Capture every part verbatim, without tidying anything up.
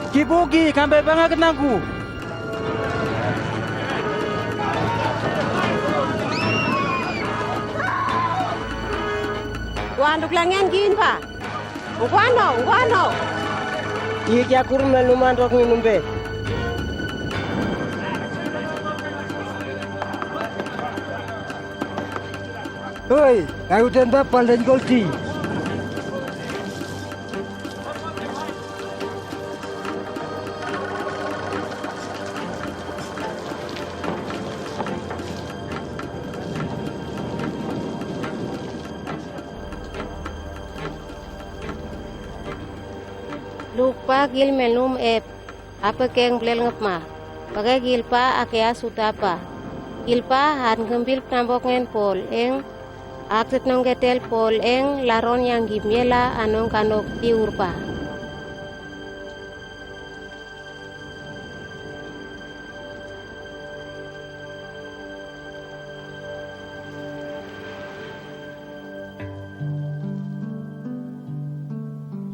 Ki booki, kaambe ba nga kítnaku. Ngwandu klang en kiin ba. Ngwano, ngwano. Iik yakur men luman rok ni numbe. Oi, ayu ten ba pal den gol ti. Luk ba gil men lum ep, apekeng blel ngepma. Pake gil ba ake asuta ba. Gil ba an kembil tnambok ngen Pol eng, ak tetnong ketel Pol eng, laron yang gimyela anong kanok tiur ba.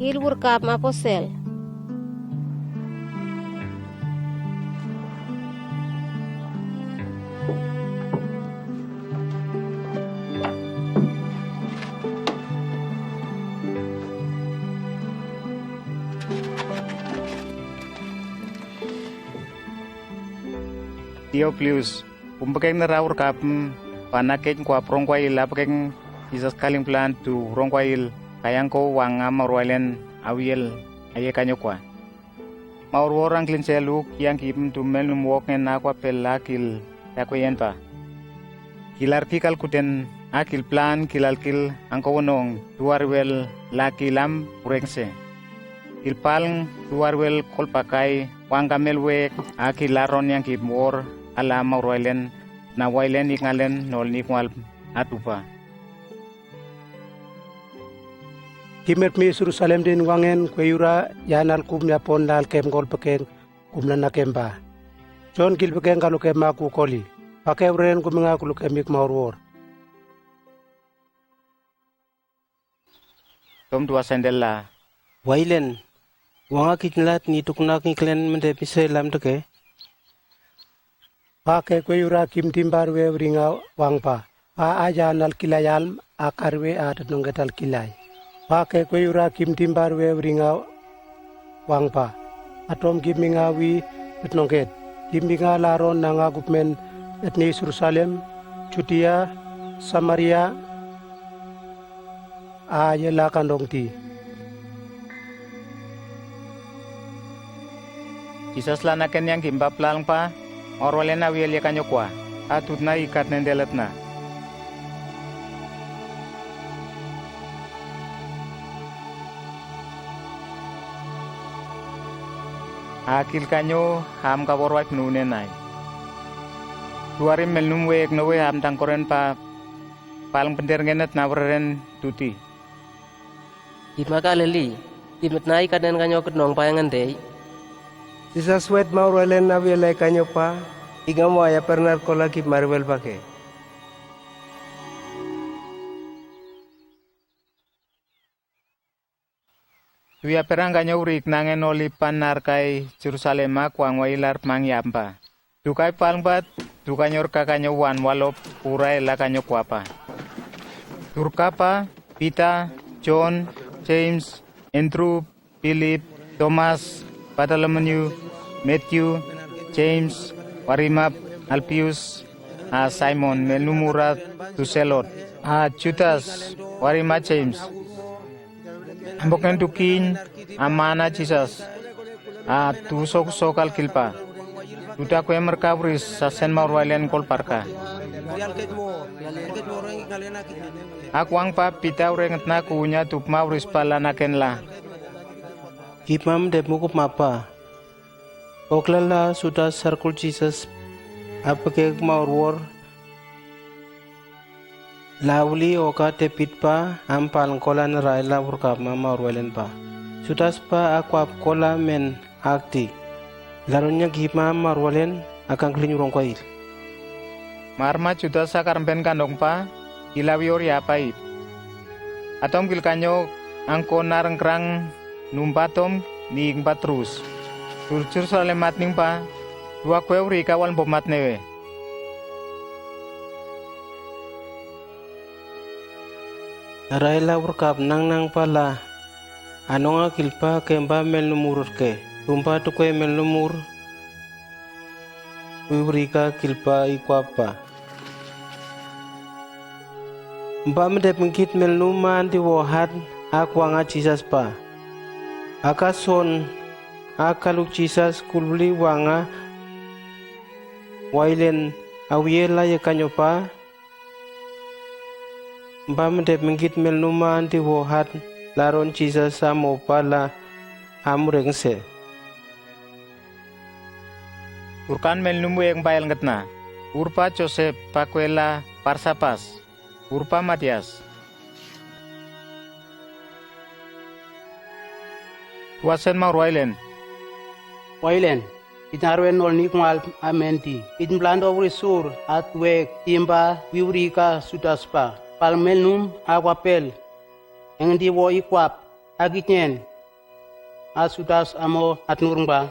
Gil wurkap ma Apostel. Tioplius, kumbekeng nera wurkap, mm, ba na kej kwap rongkwail apekeng Jisas kaling plan tu rongkwail kayang ko wang a maruailen awiel aye kanyo kwa. Maurwor angklin seluk yang kipm tu men lum wok ngen akwa pel akil yakweyen ba. Kilar kikal kuten akil plan kilar kil angkowonong tuar wel lakil am urengse. Kilpalng tuar wel kolpakai wang kamel wek akil aron yang kipm wor ala maurwailen na wailen ikngalen nol nikmal atupa. Kimet mi Jerusalem din wangen kwe yura yanal kum yapon lal kem gol pekeng kum lana kem ba. Jon gil pekeng kalu kem aku koli. Pake uren kum nga kulu kem ik maurwor. Tom dua sendel la. Wailen. Wanga kijnlat ni tuknak ngiklen mende pise lam deke. Pake kwe yura kim timbar we wringa wang ba. Pa aja nal kilai alm akar we a tetnongket al kilai. Pake kwe yura kim timbar we wringa wang ba. Atom kim minga wi tetnongket. Kim minga laron nanga gupmen etni Jerusalem, Judea, Samaria, a yela kandong ti. Jisas lana ken yang kimbab lang pa, orwalen awiel ye kanyo kwa, atutna ikat nendeletna. Akil kanyo ham kaborwai pnunenai. Tuari melnum wek nowe ham tangkoren pa, palang pender ngenet na breren tuti. Ima Galili, imet nai kanen kanyo ketnong payangan dei. Jisas wet maurwelen awiel ai kanyo pa, ingam wa ya pernar kola kip marwel pake. Tuya perang kanyo wrik nangen oli pan narkai Jerusalem ak wang wa ilar pmang yampa. Tukai palngpat, tukanyor kakanyo wan walop, pura ela kanyo kwapa. Turkapa, Pita, Jon, Jems, Endru, Pilip, Tomas, Batolomenyu, Metyu, Jems, warimap, Alpius, a Saimon, melnum ura Tuselot, a Judas, warima Jems. Ambok ngen tukiiny, a mana Jisas, a tusok sokal kilpa. Tuta kwe merka wris sasen maurwailen kolparka. Ak wangpa Pita urengetna kuunya tupma wris pala nakenla. Kipmam dep mukup mapa. Oklala Judas sarkul Jisas apekek maurwor. Lawli oka tepit pa am palng kola nerai lawur kap ma maurwelen pa. Judas pa akwap kola men akti. Larunya kipmam maurwelen akang kling rongkoil. Marma Judas akarmpen kanong pa, ilawi or yapa ip. Atom kil kanyo angko narengkrang numpa atom ni ingpa trus. Ur Jerusalem matning pa, ru akwe wuri ka walbo matnewe. Arail a wurkap nangnang pa la, anong a kilpa kemba melnum ur ke, tumpa tukwe melnum ur, wi wuri ka kilpa ikwap pa. Mba mdep ngkit melnum ma andi wo hat a kwang a Jisas pa. Aka son a kaluk Jisas kulbli wang a wailen a wiel a yekanyo pa. Mba mdep ngkit melnum ma andi wo hat laron Jisas a mo pa la am rengse. Ur kan melnum weng ba el ngketna. Ur pa Josep pa kwe la Barsabas. Ur pa Matias. Tua sen maur wailen. Wailen. Ij narwen nol ni kmal a menti. Ij mblando wuri sur a tuek timba wi wuri ka Judas pa. Pal melnum a kwapel. Engdi wo ikwap. A kitnen. A Judas amo atnur ngba.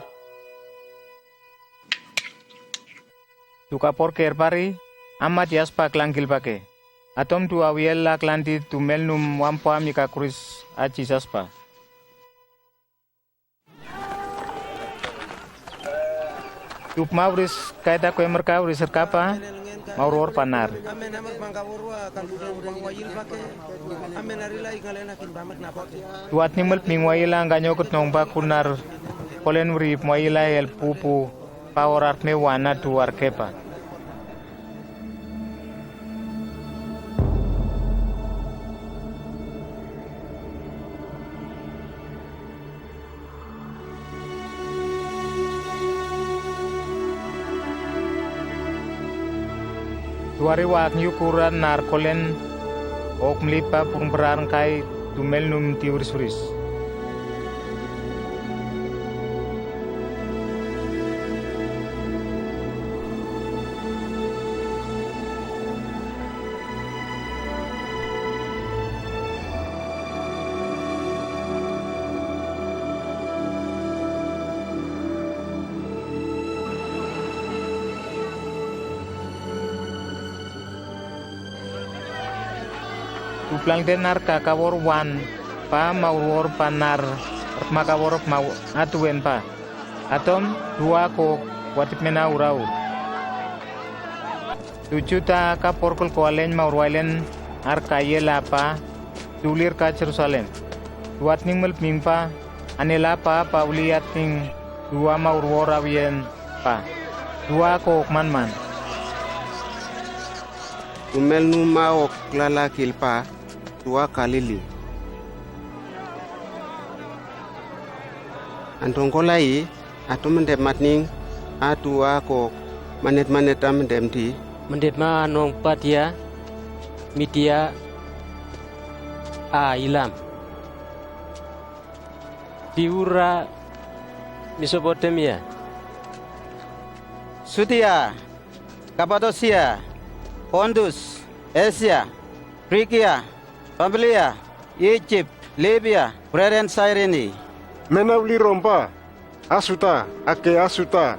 Tuk a por ker pari, a Matias pa klang kilpa ke. Atom tua wiel a klanti tu melnum wampa mika Kris a Jisas pa. Tup ma wris kaita kwe merka wris erkapa, maur wor pa nar. Tuat ni mel pming waila ngkanyo ketnong pa kunar, kolen wrip waila el pupu, pa orar pme wana tu arkepa. Tuari wak nyukuran nar kolen, ok mlipa pung perar ngkai tu melnum ti wris wris. Tuplangden nar ka kawor wan pa maur wor pa nar rkma kawor ma atuwen pa. Atom tua kok watip mena urau. Tujuta ka porkol ko alen maur wailen ar ka yela pa tulir ka Jerusalem. Tuat ning melpming pa anela pa pa uli ating tua maur wor awien pa. Tua kok manman. Tumel numa ok lala kilpa tua Kalili. Antong kolai atum mendep matning a tua kok manet manet am mendep di. Mendep ma anong Patia, Mitia, a ilam. Di ura Mesopotamia. Sutia, Kapadosia, Pontus, Esia, Frigia, Pampilia, Ijip, Libia, breren Sairini. Mena uli Rom pa, Asuta, ake Asuta,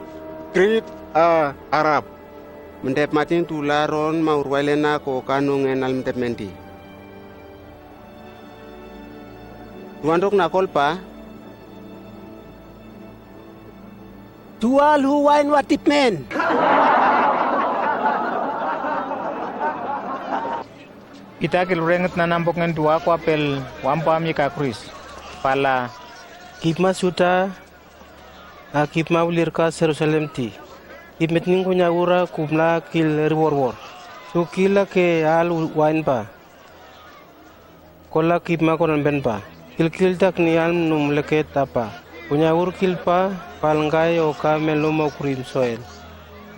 Krit, a Arab. Mendep matin tula ron maur wailena ko kanung enal mendep mendi. Tuan rok nakol pa. Tua lhu wain watip men. Ita kil renget nanam bok ngen tua ko apel wampa mi ka Kris. Pala. Kip ma Suta, a kip ma ulir ka Jerusalem ti. Kip metning kunya ura kumla kil riwor wor. Tu kil ake al wain pa. Kola kip ma koran ben pa. Kilkil tak ni alm num leket apa. Kunya ur kil pa, palngkai oka melnum okrim soel.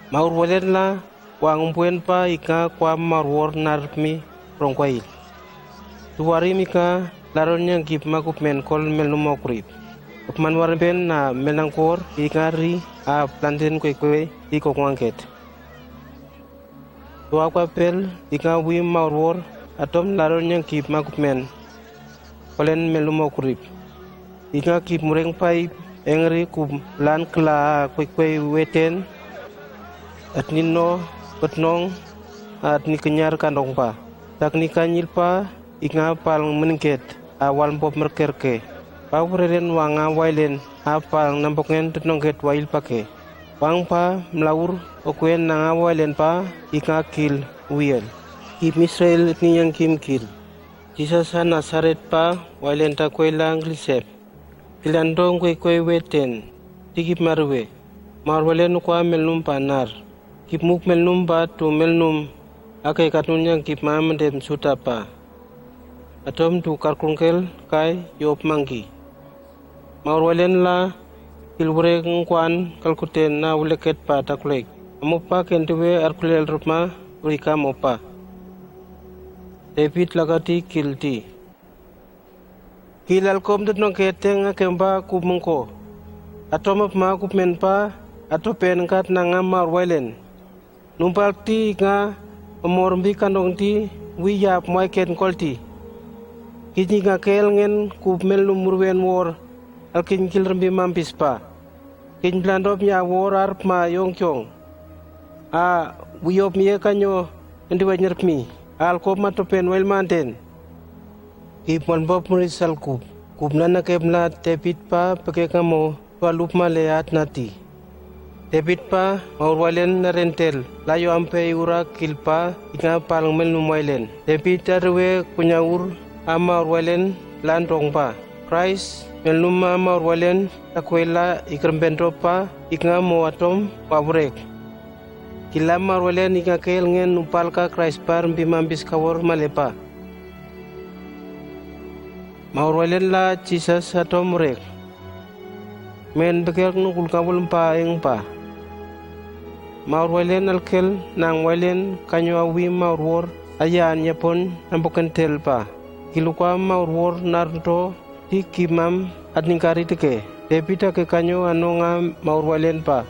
Maur welen la, wang umbuen pa ika kwam maur wor narmi rongkwail. Tuwari mika, laron yang kip ma kup men kol melnum okrip. Upman war ben na melangkor, ika ri, a planten kwekwe, ikok wangket. Tua kwa pel, ika wim maur wor, atom laron yang kip ma kup men. Kolen melnum okrip. Ika kip mureng pai, Eng ri kub lan kylla a kwei kwei weten, atni no, atnong, atni kyñar kandong pa. Takni kanyil pa, iknga pal mengket, a wal bop merkerke. Pa wureren wa nga wailen, a pal nambokngen tetnongket wail pake. Wang pa mlaur, okwen na nga wailen pa, iknga kil wiel. Kib Israel atni yangkim kil. Jisas a Nasaret pa, wailen ta kwei la nglisep. Kilan dong kwei kwei weten, tikib marwe. Maur wailen kwa melnum pa nar. Kib muk melnum pa tu melnum, ake katun yangkib ma mendem suta pa. Atom tu karkungkel kai yop mangki. Maur wailen la, kil wurek ngkwan kalkuten na wuleket pa taklek. Amo pa kentiwe arkulel rupma, urika mo pa. David lakati kil ti. Kil alkom tetnongket teng akemba kub mengko. Atom apma kub men pa, atopen kat na nga maur wailen. Numpal ti iknga, amor mbi kandong ti, wi yap mwaiket ngkol ti. Kij iknga kel ngen kub melnum murwen wor, alkij kil rembi mambis pa. Kij blandop nya wor arpma yongkyong. A, wi yop mie kanyo, endi wai nyerpmi. Alkop ma topen wail manten. Kib mon bop muris alkub. Kub nana kebla David pa pekek amo, tua lup male at nati. David pa, maur wailen narentel, layo ampe ura kil pa, iknga pal melnum wailen. David ariwe kunyaur, a maur wailen, lan dong pa. Kraist, melnum a maur wailen, takwela ikrembendop pa, iknga mo atom, wa wurek. Kila maur wailen iknga kel ngen numpal ka Kraist pa rembi mambis kawor male pa. Maur wailen la Jisas atom wurek. Men beker nukul kawul mpa eng pa. Maur wailen alkel nang wailen kanyo awi maur wor ayan yapon nambokentel pa. Kilukwa maur wor narnto ti kib mam atningkari teke. David ake kanyo ano nga maur wailen pa.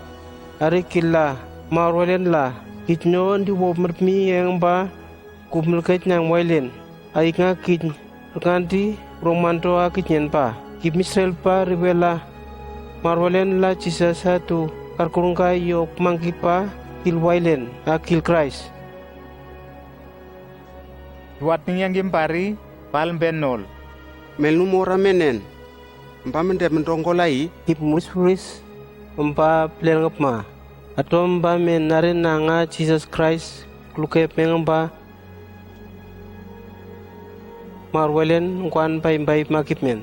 Ari kila, maur wailen la, kij no ndi wop merpmi eng pa, kub melkej nang wailen, a iknga kij, rkanti, rongmanto a kij ngen pa, kib Israel pa riwela, maur wailen la Jisas a tu, karkurungkai yop mangki pa, kil wailen, a kil Kraist. Tua tning yangkim pa ri, pal mben nol. Melnum ora menen. Mpa mendep mendong kolai. Kib muris muris, mpa plel ngepma. Atom mpa men naren na nga Jisas Kraist, kluke peng mpa. Maur wailen ngkwan pai pai makip men.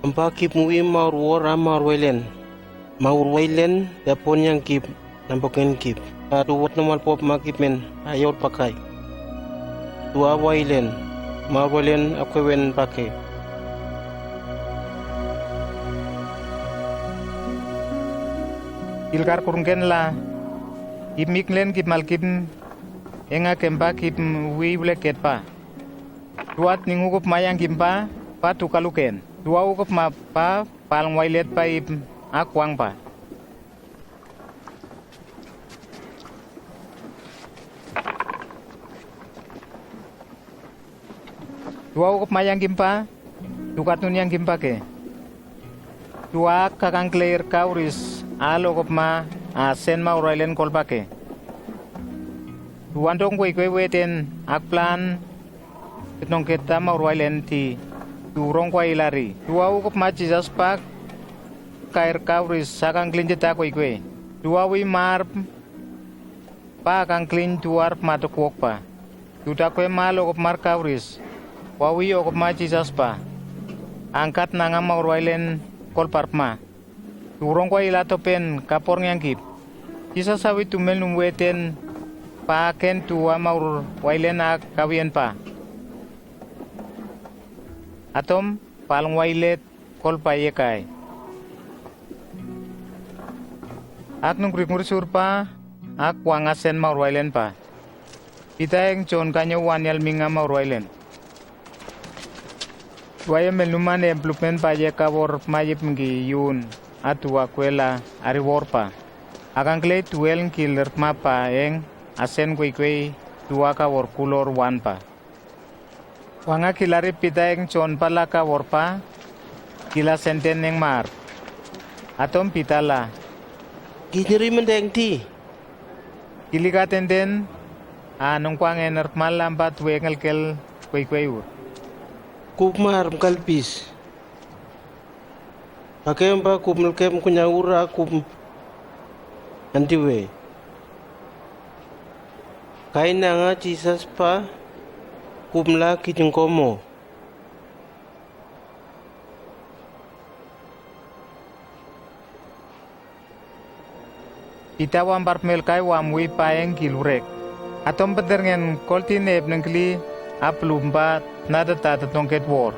Mpa kib muwi maur wor a maur wailen. Maur wailen yapon yangkib, namboken kib. Adu wot nomal pop makip men, ayor pakai. Tua wailen, maur wailen akwewen pake. Kil karkurungken la, kib miklen kib malkip, enga kempa kib wi wleket pa. Tua tning ukep ma yangkim pa, pa tu kaluken. Tua ukep ma pa, pal ngwailet pa ip, akwang pa. Tua ukep ma yangkim pa, tu katun yangkim pa ke. Tua kakangkle er kauris, a lokep ma, a sen ma urailen kolpa ke. Tua ndong kwe kwe weten, akplan, Ketnong keta maur wailen ti, tu rong kwa ilari. Tua ukep ma Jisas pak, kair kauris sakang klin jeta koi kwe. Tua wi mar, pa kang klin tuar ma tokwok pa. Tu takwe ma lokep mar kauris. Wa wi okep ma Jisas pa. Angkat nanga maur wailen kolpar ma. Tu rong kwa ila topen kapor ngyangkip. Jisas awi tumel num weten pa ken tua maur wailen ak kawien pa. Atom pal ngwailet kolpa yekai. Ak nung krik ngursur pa ak wang asen maur wailen pa. Pita eng Jon kanyo wan yalminga maur wailen. Tua ye melnuman emplupen pa ye kawor mayep mgi yun, atu akwela ariwor pa. Akangkle tuel ngkil rma pa eng, asen kwei kwei, tua kawor kulor wan pa. Wanga kilari Pita eng Jon pala kawor pa, Kila senten eng mar. Atom Pita la, "Kinirí mendeng ti." Kilika tenten, a nungkwang en rmal amba tuwe ngelkel kwei kwei ur, "Kub mar mkalbis. Pakem ba kub melkem kunya ur a kub antiwe. Kaina nga Jisas pa kub mla kijengkomo." Pita wa amba rmelkai wa mwi pa eng kilwrek. Atom pederngin kolti nep nengkli a plu mba tna deta tetongket wor.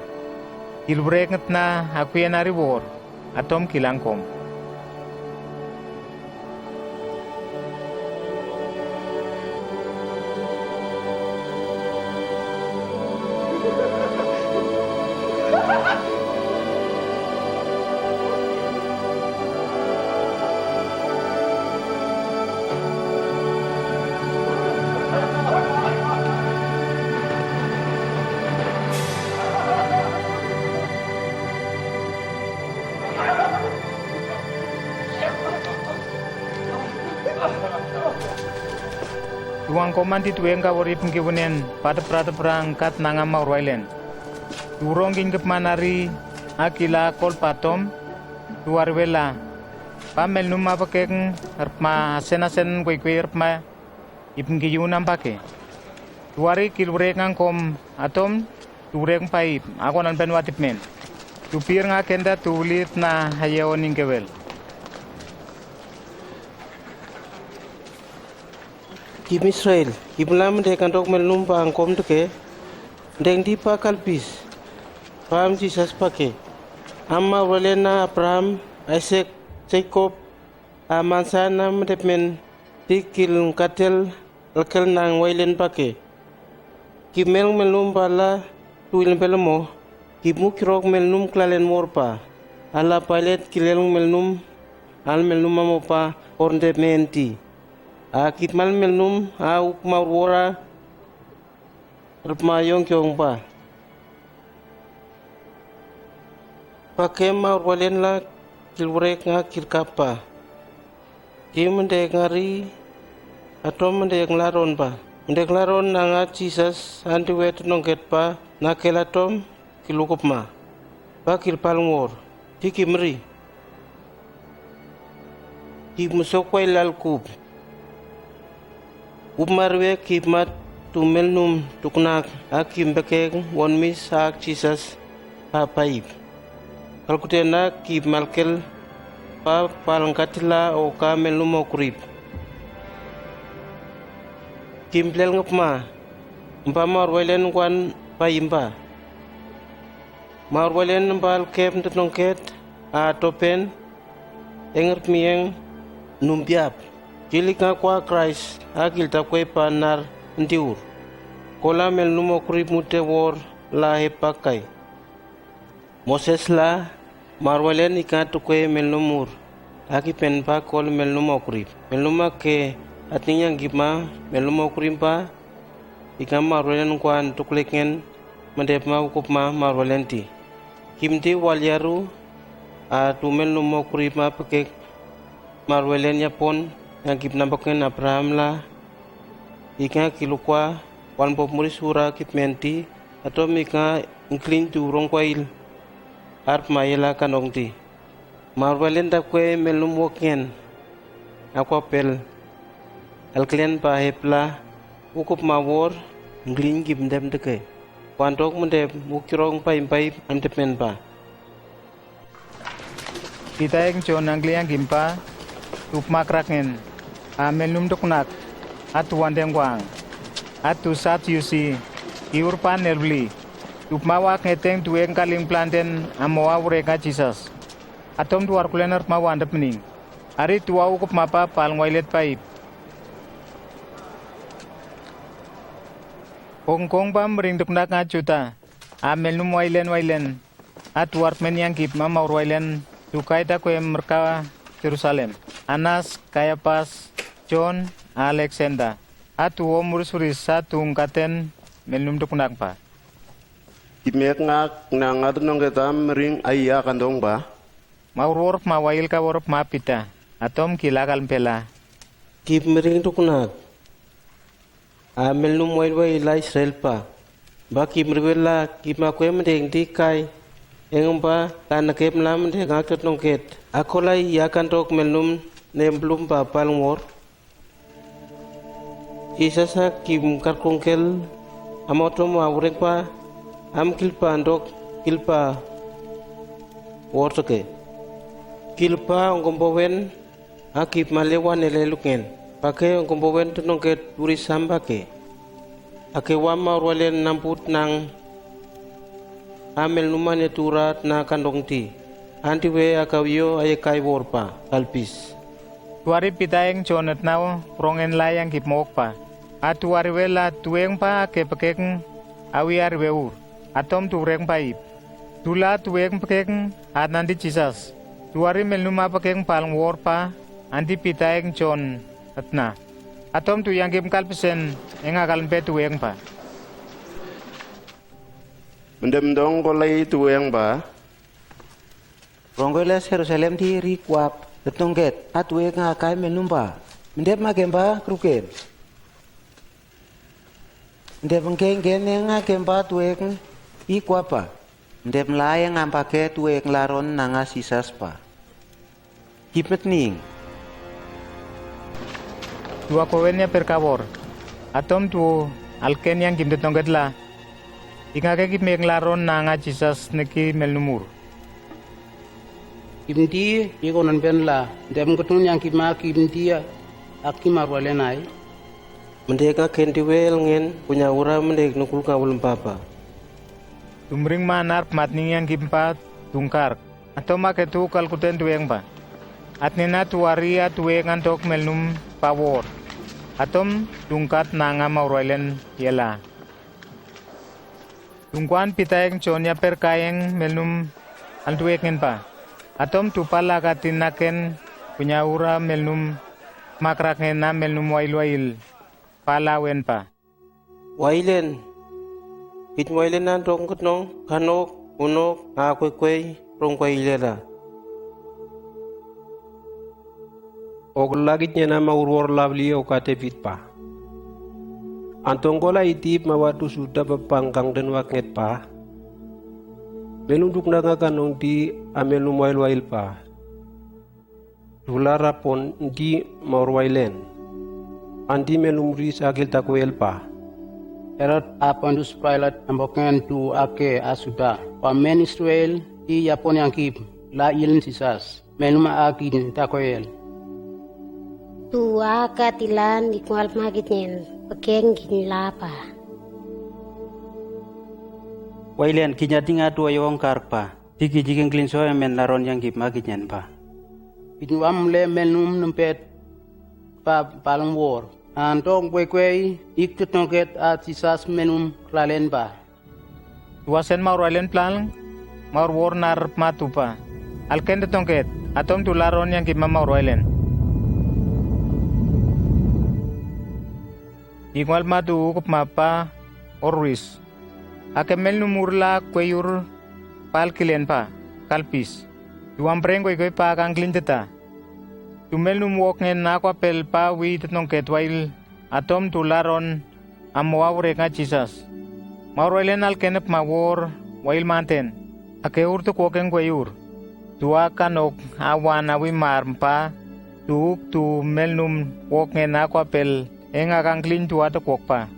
Kilwrek ngetna a kwian ari wor. Atom kilang kom. Tuang koman ti tueng ka wori pengkiwenen, pate prate prang kat nanga maur wailen. Turong king kepman ari, akila kol patom, tuar wela. Pa melnum apa keng, erpma asen asen kwe kwe erpma, ipengkiyun ampake. Tuari kilwrek ngangkom atom, tuwrek mpaip, akonan ben watip men. Tupir nga kenda tuwlit na hayeon ingkewel. Kip Israel, kip lam de kandok melnum pa angkom deke, deng di pa kalbis, pam Jisas pake. Ama welen na Abraham, Isaac, Jacob, a mansa na mdep men, tikil ngkatel, lekel nang wailen pake. Kip melng melnum pa la tuil pelmo, kip mukirok melnum klalen mor pa. Ala Pailet kilelng melnum, al melnum amo pa ornde menti. A kip mal melnum, a uk maur wora, repma yong kyong pa. Pake maur walen la kilwrek nga kilkap pa. Ki mendek ngari, atom mendek nglaron pa. Mendek nglaron na nga Jisas, anti wet nongket pa, na kel atom, kilukupma. Pa kilpal ngor, ti ki meri. Ki musok wai lal kup. Kup marwe ki mat tu melnum tuknak, a ki mbekeng won mis ak Jisas, pa paip. Kalkutena ki malkel pa pal ngkatila o ka melnum o krip. Ki mblel ngepma, mpa maur welen kwan pa impa. Maur welen mpa alkep ntetnongket, a topen, enger kmieng, numpiap. Kilik nga kwa Kraist, a kil takwe pa nar ntiur. Kola melnum o krip mute wor la hepakai. Moses la, maur welen ika tukwe melnum ur, aki pen pa kol melnum o krip. Melnum ake ating yang kipma, melnum o krip pa, ika maur welen kwan tuklek ngen, mendep ma ukup ma maur welen ti. Kimti wal yaru, a tu melnum o krip ma pekek, maur welen yapon, yang kip nampeken Abraham la, ika kilukwa, wan pop muri sura kip menti, atom ika ngklin tu rongkwail, arp ma yela kanong ti. Maur welen takwe melnum wokngen, akwa pel, alklen pa hepla, ukup ma wor, ngklin kip mdep deke. Kwantok mdep, ukirong pa impai, amdep men pa. Pita eng Jon angkli angkimpa, tu pmakrak ngen, a melnum tuknak, a tu wandeng wang, a tu sat yusi, iur pan nelbli, tu pmawak ngeteng tu eng kaling planten, a moa wrek a Jisas. Atom tu warkulen arp ma wandep mening. Ari tu wau kup mapa pal ngwailet paip. Kongkong pa mering tuknak nga Juta. A melnum wailen wailen. A tu warp men yang kip ma maur wailen, tu kai takwe merka Jerusalem. Anas, Kayapas, Jon, Aleksenda. A tu wo muris-uris a tu ngkaten melnum tuknak pa. Kipmekngak nanga tunong ketam mering aiya kantong pa. Maurwor pma wail kawor pma Pita. Atom kila kalmbela. Kipmering tuknak. A melnum wail waila Israel pa. Ba kipmering wela kipmakwe mendeng di kai. Engem ba la nekep mla mendeng ak tunong ket. Akolai ya kantok melnum nem blum ba palngwor. Jisas a kim karkongkel, am otom a wureng pa, am kilpa ndok, kilpa wor teke. Kilpa ongkombowen, a kip malewan ele lukngen. Pake ongkombowen tunong ket wuri sam pake. Ake wam a urwalen namput nang, a melnum ane turat na kandong ti. Anti we a kawio a yekai wor pa, kalpis. Tuari Pita eng Jon etnau, prongen la yang kip mok pa. A tuari wela tueng pa ke pekeng, awi ari we ur. Atom tu reng pa ip. Tula tueng pekeng, at nandi Jisas. Tuari melnum a pekeng palngwor pa, anti Pita eng Jon etna. Atom tu yang kip kalpisen, eng a kalmpe tueng pa. Mendem dong kolai tueng pa. Ronggoiles Jerusalem di ri kwap, tetongket, a tueng a kai melnum pa. Mendem a kempa kruken. Mendem kengken eng a kempa tueng i kwap pa. Mendem la eng a pake tueng laron nanga Jisas pa. Kipmetning. Tua kowen ya perkawor. Atom tu alken yang kim tetongket la. Ing a ke kipmeng laron nanga Jisas neki melnum ur. Kimdi, iko non ben la, dem ketung yang kima kimdi a, aki marwalen ai. Mendek a kendi wel ngen, kunya ura mendek nukul kawul mpapa. Tumring manar pmatning yang kimpa tungkar. Atom a ketu kalkuten tueng pa. Atnena tuari a tueng antok melnum pawor. Atom tungkat nanga maurwalen yela. Tungkuan Pita eng Jon ya perkai eng melnum antuek ngen pa. Atom tu pala katin aken kunya ura melnum makrak ngen na melnum wail wail pala wen pa. Wailen. Kit wailen antok ketnong kanok unok a kwekwei rong kwei lela. Ok la kit nyen a maurwor la beli ok a David pa. Antong kola itip mawa tu suda pepang kang den waknget pa. Melnum duk nanga kanong di a melnum wail wail pa. Tula rapon di maurwailen. Andi melnum ris akil takwel pa. Herod a Pontius Pilate ambok ngen tu ake a suda. Wa men Israel di yapon yang kip la ilen Jisas. Melnum a akin takoyel. Tu a katilan di kual magit nyen pekeng gin lapa. Wailen kinya dinga tu ayong karpa. Di kiji kengklin so emen laron yang kip magit nyen pa. Itu am le melnum nempet pa paleng wor. Antong kwe kwe ik tetongket a Jisas melnum klalen pa. Tuasen maur wailen plang, maur wor nar matu pa. Alken tetongket, atom tularon yang kima maur wailen. Di ngwal matu kup mapa, orwis. Ake melnum urla kweyur pal kilen pa, kalpis. Tuam preng kwe kwe pa kangklin teta. Tu melnum wok ngen na kwapel pa wi tetongket wail, atom tularon, am waurek nga Jisas. Maur wailen alken ep mawor, wail manten. Ake ur tu kwok eng kweyur. Tua kanok awan awi mar mpa, tu uk tu melnum wok ngen na kwapel, eng akangklin tua tu kwok pa.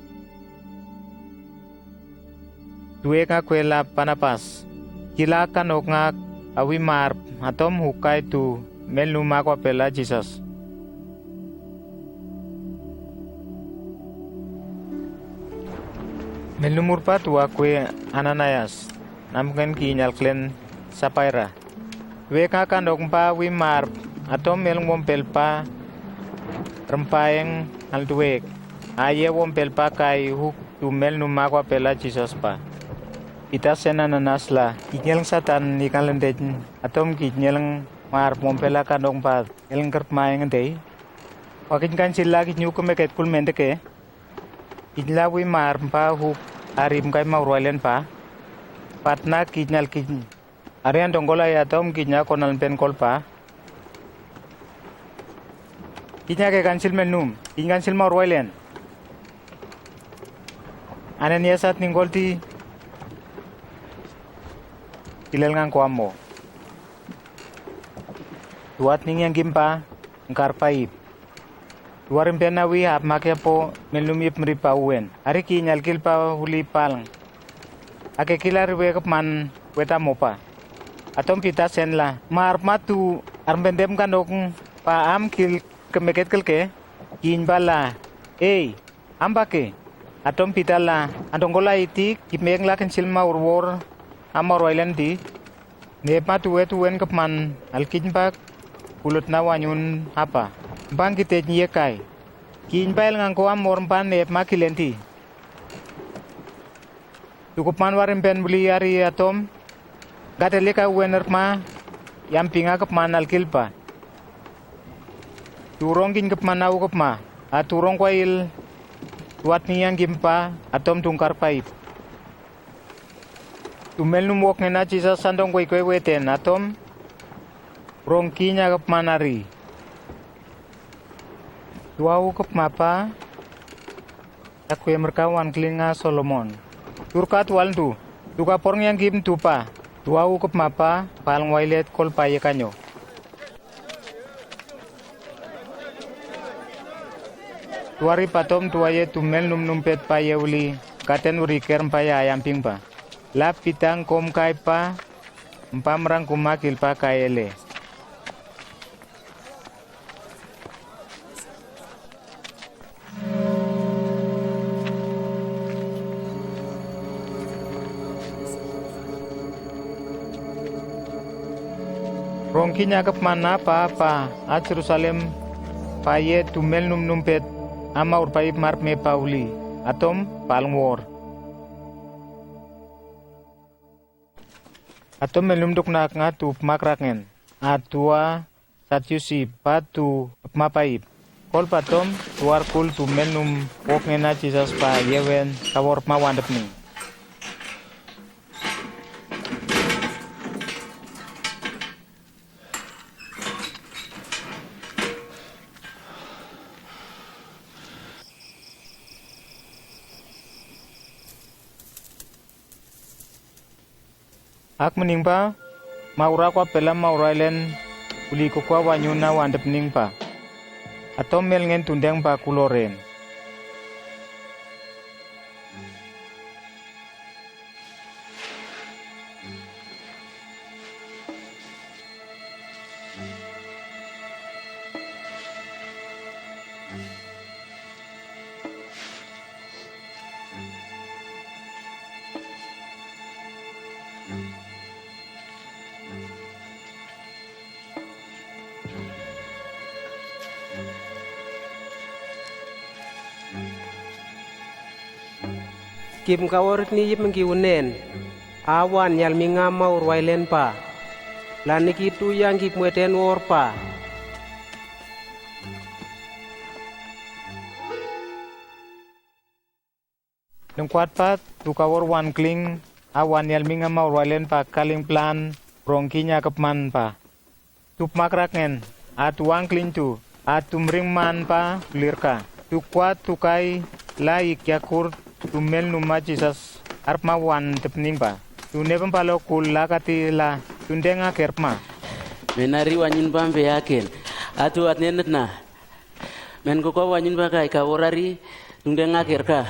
Tu ek nga kwela panapas. Kila kanok nga awi mar, atom hukai tu melnum a kwapel a Jisas. Melnum urpa tua kwe Ananias, namken ki nyalklen Sapaira. Wek nga kanok mpa wi mar, atom melnum wompel pa, rempa eng al tuwek. Aye wompel pa kai huk tu melnum a kwapel a Jisas pa. Pita sen Ananias la, ki nyelng Satan ni kanlendej, atom ki nyelng mar wompel a kanok mpa, elng kerp ma eng dei. Wakin kan sila ki nyuk meket kul mendeke. Ijla wi mar mpa huk arim kai maur wailen pa. Patna kij nal kij. Ari an dongkol ai atom kij na konal pen kolpa. Kij na ke kansil melnum, kij kansil maur wailen. Ananias at ningkol ti. Kilel ngan ko amo. Tuat ning yang kimpa, ngkar paip. Tuar impen awi hap make po melnum ip mri pa uwen. Ari kij nal kil pa uli palng. Ake kil ari we kepman weta mopa. Atom pita sen la. Mar matu armendem kanok pa am kil kemeket kelke. Kij bala. Ei, am pake. Atom pita la. An dongkol ai ti kip mek la kensil maur wor. Am maur wailen ti. Nep matu wet uwen kepman alkij bak kulot na wanyun hapa. Bang kitej nyekai. Kij bail ngan ko am mor mpan nep ma kilen ti. Tu kepman warim pen beli ari atom. Gate leka uwen erma. Yam pinga kepman alkil pa. Turong kij kepman au kepma. A turong kwail. Tuat ning yang kimpa atom tungkar paip. Tu melnum wok ngen a Jisas sandong koi koi weten atom. Rong kij na kepman ari. Tu au kepma pa. Takwe merka wan klinga Solomon. Turka tual tu. Tuka porng yang kim tupa. Tu au kepma pa. Palng wailet kolpa yekanyo. Tuari patom tuaye tu melnum numpet paye uli katen uri kerm paye ayam ping pa. Lap pitang kom kai pa. Mpam rang kuma kil pa kai ele. Rong kij na kepman apa apa a Jerusalem paye tu melnum numpet ama ur paip mar me pauli atom palng wor. Atom melnum duknak nga tu pmakrak ngen atua Satiusi pa tu pmapaip. Kol patom tuar kul tu melnum wok ngen a Jisas pa yewen kawor pmawandepning. Ak mening pa, maura kwa pela maura ilen, uli ko kwa wanyun na wandepning pa. Atom mel ngen tundeng pa kuloren. Kip mkaworit ni yip mengki unen. Awan yalminga maur wailen pa. Lanikitu yang kip mweten wor pa. Nengkwat pa tu kawor wan kling, awan yalminga maur wailen pa kaling plan, rong kinya kepman pa. Tu pmakrak ngen, atu wang kling tu, atu mring man pa, lirka. Tu kwat tu kai, la ik yakur, tu melnum a Jisas, arpma wandepning pa. Tu nepem palo kul la kati la, tundeng aker pma. Menari wanyun pa mbe aken, atu at nenetna. Men koko wanyun pa kai kawor ari, tundeng aker ka.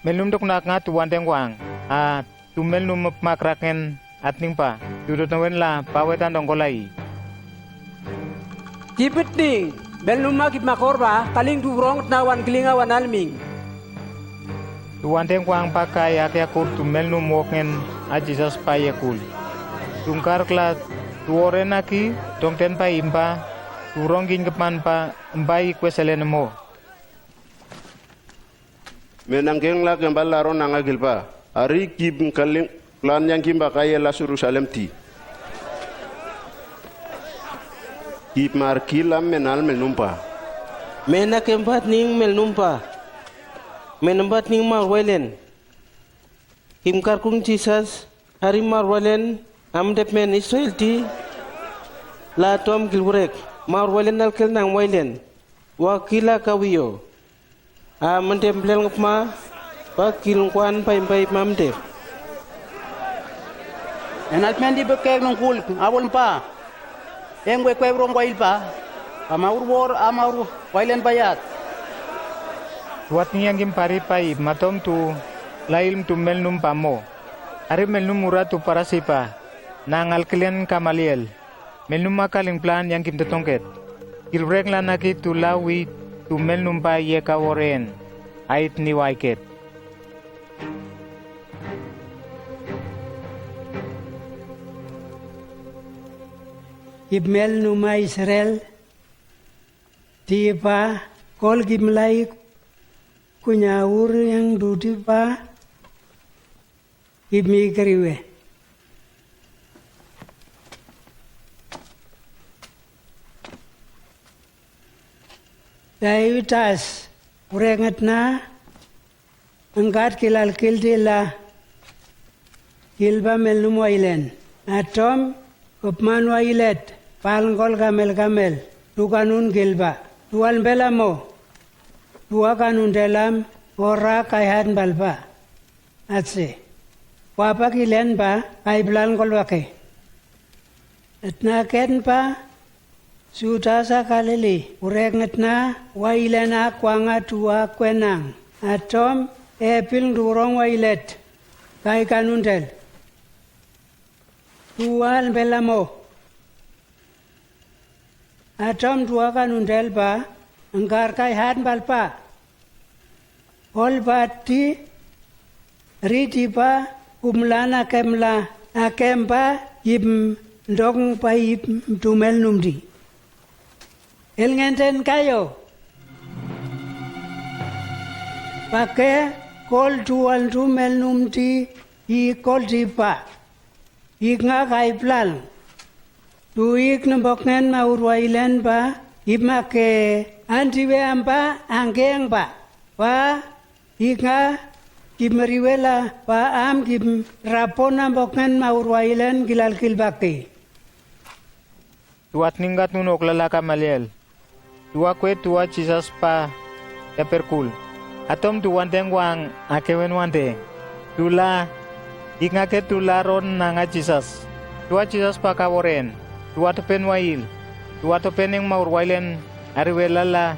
Melnum duknak nga tu wandeng wang, a tu melnum pmakrak ngen atning pa, tu dot nawen la pawetan dongkolai. Kipetning, melnum ma kip makor pa, kaling tu rong tna wan klinga wan alming. Tu wandeng wang pa kai ak yakur tu melnum wok ngen a Jisas pa yekul. Tungkar kla tu oren aki, dongten pa impa, tu rong kin kepman pa, mbai kweselen mo. Menang keng la kembal laron nanga gilpa. Ari kib ngkaling lan yang kimba kaya la Jerusalem ti. Kib mar kilam menal melnumpa. Mena kempat ning melnumpa. Menempat ning mar welen. Kib ngkarkung Jisas. Ari maurwailen amdep men Israel ti la atom gilwurek. Maurwailen alkel nang wailen. Wa kila kawio. A mendem blel ngepma, ba gil ngwan pai pai mamdem. Enal mendi bekek nungkul, awol mpa. Eng we kwe wrong wail pa. Ba maurwor, a maurwailen bayat. Wat ni yang kim pari pai, matom tu lail tu melnum pamo. Ari melnum ura tu parasi pa. Nang alkelen Kamaliel. Melnum ma kaling plan yang kim tetongket. Gilwurek la naki tu lawi tu melnum pa ye kaworen. Ait ni waiket. Ib melnum a Israel. Ti pa kol gim lai kunya ur yang duti pa. Ib mi keriwe. Dai utas, urenget na, engkat kilal kildi la, gilba melnum wailen. Atom, upman wailet, pal ngkol kamel kamel, dukanun gilba, dual mbelamo, dua kanun delam, ora kaihan balba. Atse. Wapa kilen ba, kai blal ngkol wake. Etna ken ba, Judas a Galili, urenget na, wailen a kwanga dua kwenang. Atom, epil ndurong wailet. Kai kanun del. Dual mbelamo. Atom dua kanun del ba, engkar kaihan balba. Ol ba ti, riti ba, kumlan akem la, akem ba, yim ndong ba yim dumel numdi. El ngenten kayo. Pake kol dual dumel numdi, i kol di ba. Ig nga kai plan. Du ig nembok ngen maur wailen ba, ib make anti we am ba, angkeng ba. Ba, ig nga, gim riwela, ba am gim rapon nembok ngen maur wailen gilal gil baki. Duat ninggat nunok lala Kamaliel. Dua kue dua Jisas pa daperkul. Atom dua ndeng wang akewen wande. Dula, ig nga ke dula ron nanga Jisas. Dua Jisas pa kaworen. Dua topen wail. Dua topen eng maur wailen ariwe lala.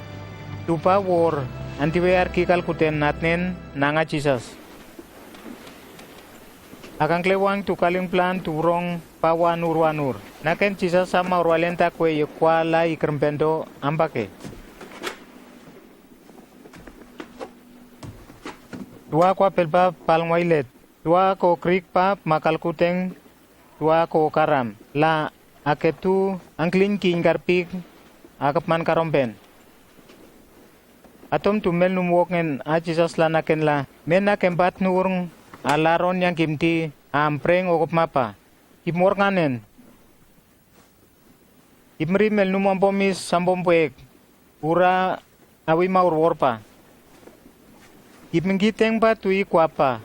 Dupa wor, antiwe arki kalkuten atnen nanga Jisas. Akangkle wang tu kaling plan tu wrong pa wanur wanur. Naken Jisas a maur wailen takwe yekwa la ikrempendo ambake. Dua kwa pelpa palng wailet. Dua ko krik pa makalkuteng. Dua ko karam. La aketu angklin ki ingkarpik akepman karompen. Atom tu mel num wok ngen a Jisas la naken la, men akempat nurng a laron yang kimti a ampreng okop mapa. Ip mor nganen. Ip meri mel num ampomis ampom pwek. Ura awi maur wor pa. Ip mengkiteng pa tui kwapa.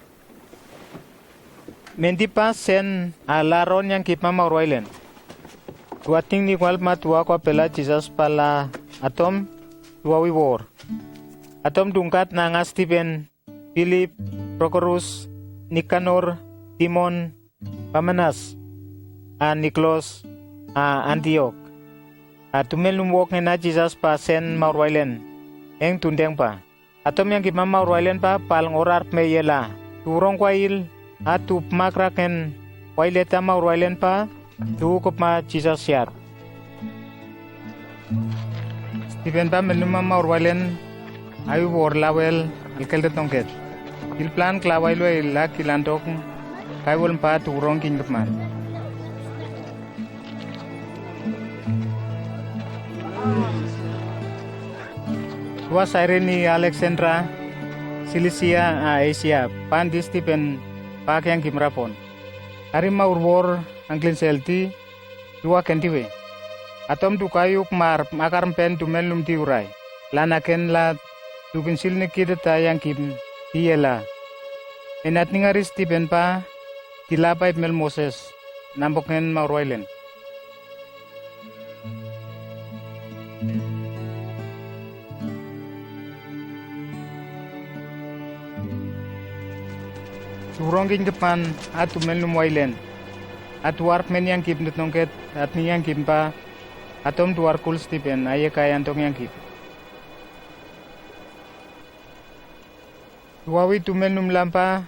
Menti pa sen a laron yang kip mamaur wailen. Dua ting ni kwal ma dua kwa pela Jisas pala atom dua wi wor. Atom dungkat nanga Stipen, Pilip, Prokorus, Nikanor, Timon, Pamenas, a Niklos, a Antiok. A tumel num wok ngen a Jisas pa sen maur wailen. Eng tundeng pa. Atom yang kip mamaur wailen pa, pal ngorar pme yela. Turong kwail, a tup makrak ngen, wailet a maur wailen pa, tu kup ma Jisas yat. Stipen pa mel num mamaur wailen, awi wor lawel, alkel de tongket. Il plan kla wail wail la kilan tok, kai wol mpa turong king kepman. Dua Saireni Aleksandra, Silisia a Asia, pan di Stipen pa kyang kim rapon. Ari maur wor angklin selti, dua kentiwe. Atom dukayuk mar makar mpen dumel num di urai. Lana ken la dukin silni kideta yang kim di yela. Menat ningari Stipen pa, Kila paip mel Moses, namboknen maur wailen. Tuur ong kiny kepman, atu melnum wailen. Atu wark men yangkip nut nongket, at ni yangkip pa, atom tuar kul Stipen, aye kai antong yangkip. Tuawi tu melnum lampa,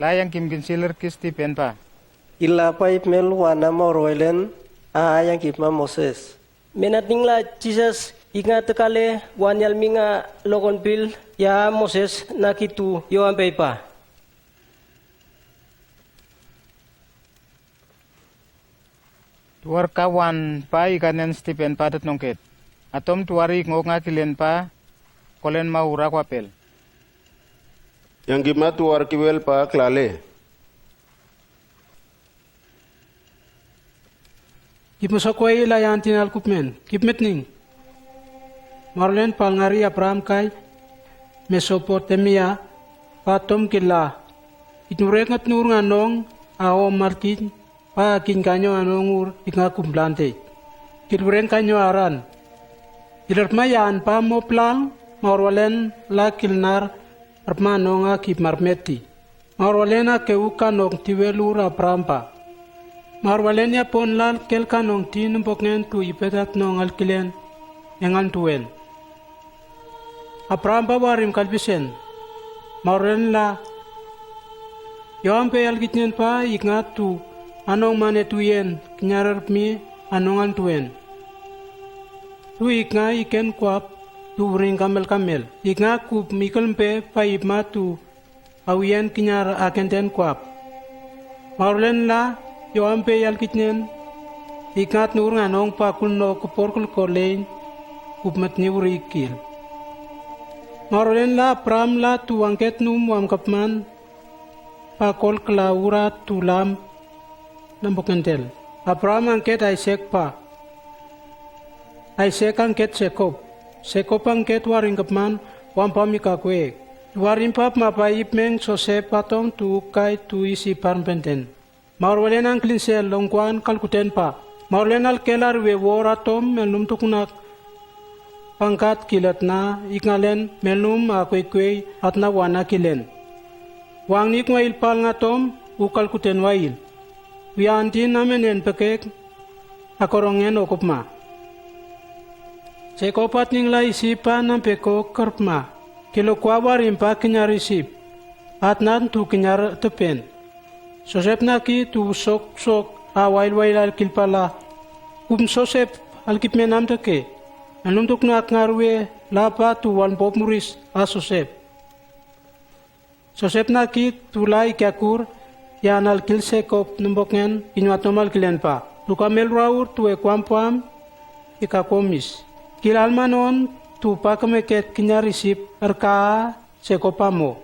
la yangkip kin siler ki Stipen pa. Ila paip mel wan a maur wailen, a yangkip ma Moses. Men at ning la Jisas, iknga tekale, wan yalmi nga lokon pil, ya Moses, na kitu, yo ampe pa. Tuar ka wan pa ikanen Stipen pa tut nongket. Atom tuar ik ngok nga kilen pa, kolen maur akwapel. Yangkip ma tuar kiwel pa klale. Kip mesok wai la yan tin al kupmen, kip metning. Marulen pal ngari Abraham kai, Mesopotamia, pa atom kila. Kit murek ngat nur nganong, a om malkin, pa kin kanyo anong ur, ik nga kumblante. Kit murek kanyo aran. Iler ma yan pa mo plang, maur walen la kilnar, Arpma nong a kip marmeti. Maur walen a ke uka nong tiwel ur Abraham pa. Maur walen ya pon lal kel ka nong ti nembok ngen tu ipetat nong alkilen. Engan tuen. Abraham pa warim kalpisen. Maur walen la. Yo ampe alkitnen pa iknga tu. Anong mane tuyen kinyarar pmi anong an tuen. Tu iknga iken kuap tu ring kamel kamel. Iknga kup mikel mpe pa ipma tu. Awian kinyar akenten kuap. Maur walen la, yo ampe yalkitnen. Iknga at nur nganong pa kulno kupor kulko lein. Kup matni uri ikil. Maur walen la, Abraham la tu wangket num wam kapman. Pa kol kla ura tu lam. Nambok ngentel. Abraham angket Isaac pa. Isaac angket Jacob. Jacob angket waring kepman, wampa mika kwe. Waring pap mapa ip meng Joseph atong tu ukai tu isi parmpenten. Maur walen angklinsel longkwan kalkuten pa. Maur walen alkel arwe wor atom melnum tuknak. Pangkat kilat na ikngalen melnum a kwei kwei atna wana kilen. Wang nik wail pal ngatom ukal kuten wail. Wiantin amenen pekek akorongen okopma. Jacob at ningla Isip pa nampeko kerpma. Kilo kwa warim pa kinyar Isip. Atnan tu kinyar tepen. Joseph naki tu sok sok a wail wail alkil pala. Kum Joseph alkip menam teke. Melnum tuknak ngarwe lapa tu wan pop muris a Joseph. Joseph naki tu lai kyakur yan alkil Jacob nembok ngen inwatom alkilen pa. Tuka mel raur tu ekwam pam ikakomis. Kil almanon tu pakemeket kinyar Isip erka Jacob amo.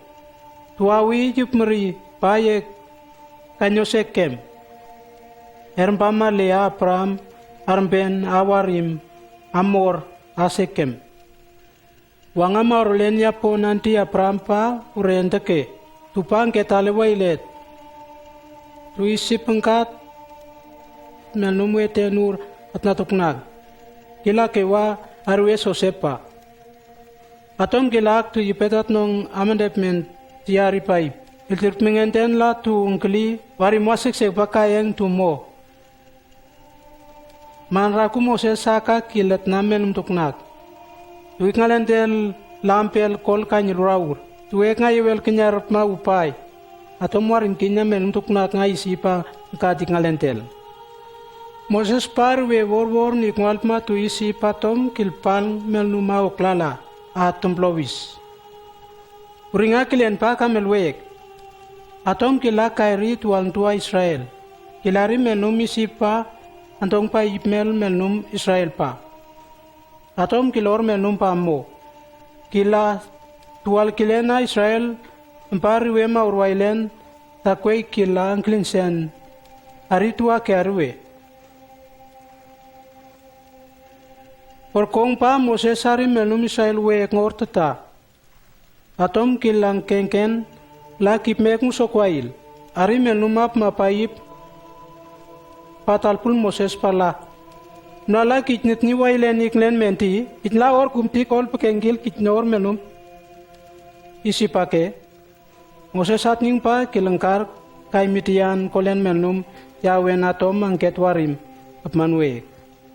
Tuawi yip meri payek kanyo Sekem. Ermpa male Abraham armpen awarim amor a Sekem. Wanga maur walen yapo nanti Abraham pa uren teke. Tupa ngket ale wailet. Tu Isip ngkat melnum weten ur atna tuknak. Kila kewa arwe Joseph pa. Atom kilak tu ipetat nong amendepmen tiari paip. Iltirp mengenten la tu ngkeli wari moaseksek pakayeng tu mo. Man raku Moses saka kilet na melnum tuknak. Tu ikngalentel lampel kol kanyil raur. Tu ek nga iwel kinyar ma upai. Atom warin kinya melnum tuknak nga Isip a ngkat ikngalentel. Moses pa arwe wor wor ni kungwal pma tu Isip atom kilpal melnum a oklala a templowis. Uring a kilen pa kamel wek. Atom kila kairi tu alntua Israel. Kilari melnum Isip pa antong pa ipmel melnum Israel pa. Atom kilor melnum pa mo. Kila tual kilen a Israel mpa riwe maur wailen takwei kila ngklinsen. Ari tua ke ariwe. Orkong pa Moses ari melnum Israel wek ngor teta. Atom kila ngkengken la kipmek ngusok wail. Ari melnum ap ma paip pa talpul Moses pala, mlala kijnitni wailen iklen menti, ijla or kumti kol pekengkil kijnor melnum Isip ake. Moses atning pa kilengkar kai Midian kolen melnum yawen atom angket warim apman wek.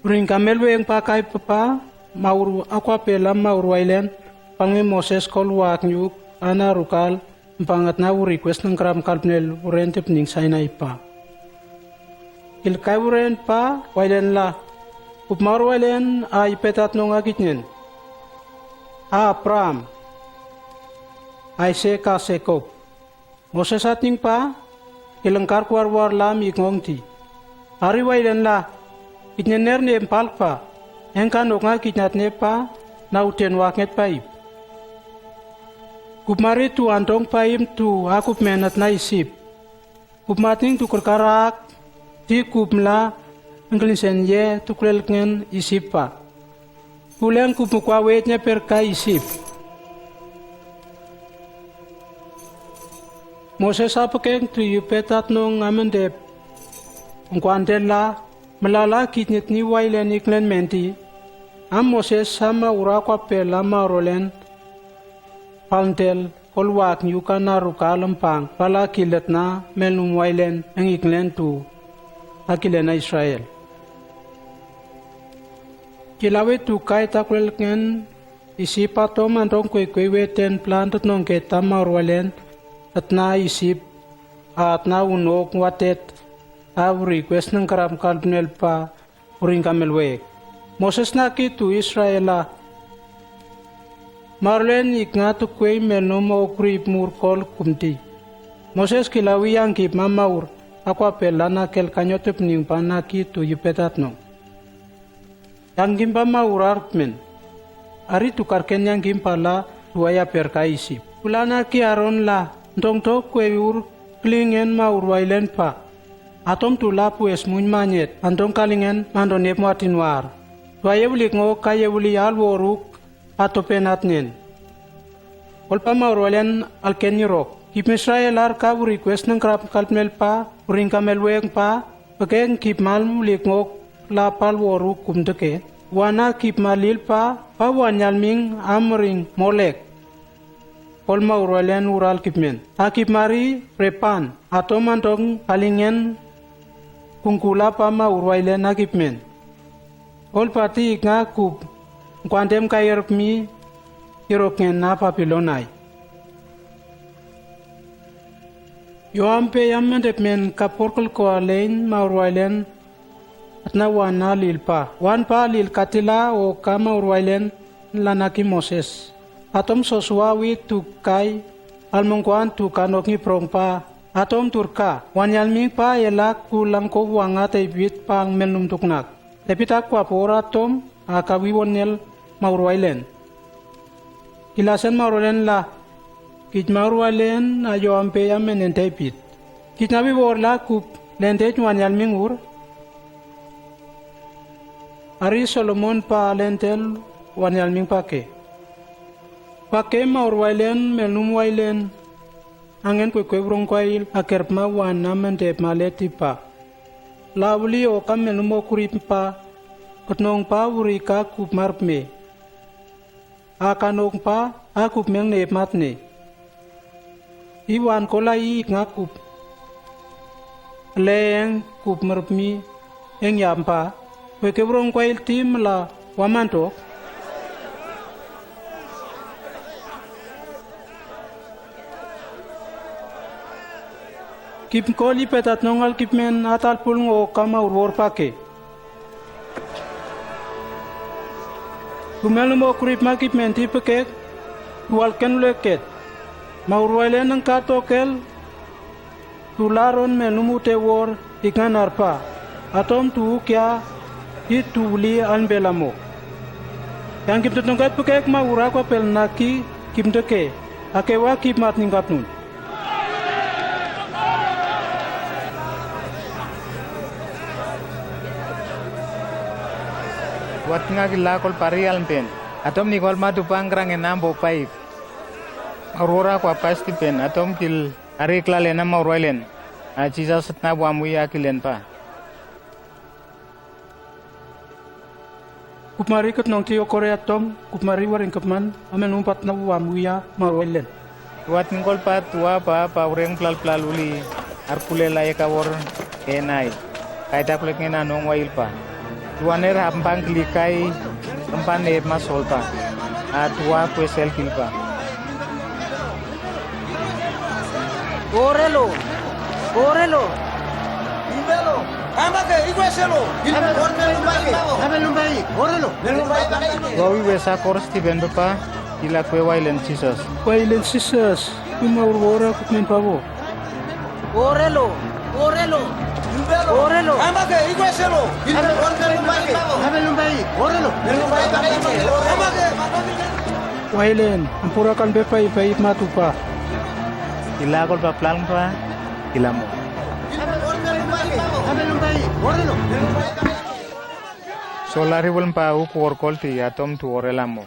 Uring kamel wek pa kai pepa maur akwa pela maur wailen, pange Moses kol wak nyuk ana rukal mpangat na uri kwes nengkram kalpnel uren tepning Sinai pa. Ilkai uren pa wailen la, kup maur wailen a ipetat nong akijnen, a Abraham, Isaac a Jacob. Moses atning pa ilengkar kwarwar lam ikngong ti. Ari wailen la, kijnen ner ne mpalk pa, engka noknga kijnat ne pa na uten waknget paip. Kup mari tu antong paip tu akup menat na Isip. Kup matning tu kerkarak ti kup mla engkelisen ye tu kulel ngen Isip pa. Kuleng kup mukwa wet nye perka Isip. Moses apekeng tu yupetat nong amendep. Ngkwan dela melala kijnitni wailen iklen menti. Am Moses ama ura kwa pela marolen. Palntel kol wak nyuk ana rukal mpang pala kilet na melnum wailen eng iklen tu akilen a Israel. Kilawe tu kai takulel ngen Isip atom antong kwekwe weten plan tetnong keta maur wailen, etna Isip, atna unok watet, a uri kwes nengkram kalpnel pa, uring kamel wek. Moses naki tu Israel a. Marulen iknga tu kwei melnum o krip mur kol kumti. Moses kilawi yangkip ma maur, akwa pela na kel kanyo tepning pa naki tu yupetat nong. Yangkimpa ma urar kmen. Ari tukar ken yangkimpa la tuai aper ka Isip. Kulana ki Aron la, ntong tok kwe ur klingen ma ur wailen pa. Atom tula pues muny manyet, antong kalingen mandon ep muatin war. Tuai ewilik ngok ka ewili al woruk, atopen atnen. Kolpa ma ur wailen alken nyirok. Kip Israel ar ka uri kwes nengkrap kalpmel pa, uring kamel weng pa, Pekeng kip mal mulik ngok la pal woru kumteke. Wana kip malil pa, pa wan yalming amring Molek. Kol ma urwailen ural kipmen. A kip mari Repan, atom antong kalingen kungkula pa ma urwailen a kipmen. Kol pati iknga kup, ngkwantem ka irpmi, irokngen na Papilonai. Yoampe yamendepmen kaporkel ko alein ma urwailen, atna wan na lil pa. Wan pa lil katila o ka ma urwailen lanaki Moses. Atom Sosua wi tukai, almongkwan tukanok ngiprong pa. Atom turka, wan yalming pa elak kulang ko wanga David pa melnum tuknak. David akwa por atom, akawi wonel ma urwailen. Kilasen ma urwailen la, kij ma urwailen a Yoampe yamenen David. Kij na wi wor la kup, lentej wan yalming ur. Ari Solomon pa lentel wan yalming pake. Pake ma urwailen, melnum wailen. Angen kwekwe wrong kwail, akerp ma wan na mendep ma leti pa. Lawli o ka melnum okurip pa, ketnong pa wuri ka kup marpme. Akanong pa, akup meng ne matne. Iwan kola i iknga kup. Leeng kup merpmi, eng yampa. Kwekwe wrong kwail tim la wamantok. Kip koli petat nongal kipmen atal pul ngo ka ma urwor pake. Tumel mo kurip ma kipmen ti pekek, tual ken leket. Ma urwailen nang ka tokel, tularon melnum ute wor ikngan arpa. Atom tu ukia, i tu uli anbelamo. Yang kip tutungket pekek ma ura kwa pel naki, kip deke. Akewa kip mat ningkapnun. Wat nga kila kol pari almpen. Atom ni kol ma tupang krang enam bo paip. Aurora kwa pas tipen. Atom kil ari klal enam ma urwailen. A Jisas tnap wamwi a kilen pa. Kupmari kutnong ti okore atom, kupmari waring kupman, amen umpat tnap wamwi a mar wailen. Tua tingkol pa tua pa pa ureng plal plal uli, arkulel a eka wor enai. Kaita kulek ngen anong wail pa. Tua ner hapmpang kilikai, empan ner masol pa. A tua kwesel kil pa. Orelo! Orelo! Ame lumbai, orelo. Wawi wesa kor Stiven pepa, ila kwe wailen Jisas. Wailen Jisas, kuma ur wora kutmen pabo. Orelo, orelo, orelo. Ame lumbai, orelo. Wailen, ampura kan pepa ipa ip matupa. Ila kol pa plang pa, ila mo. Ame lumbai, orelo. Solari wal pa u kor kol ti atom tu orela mo.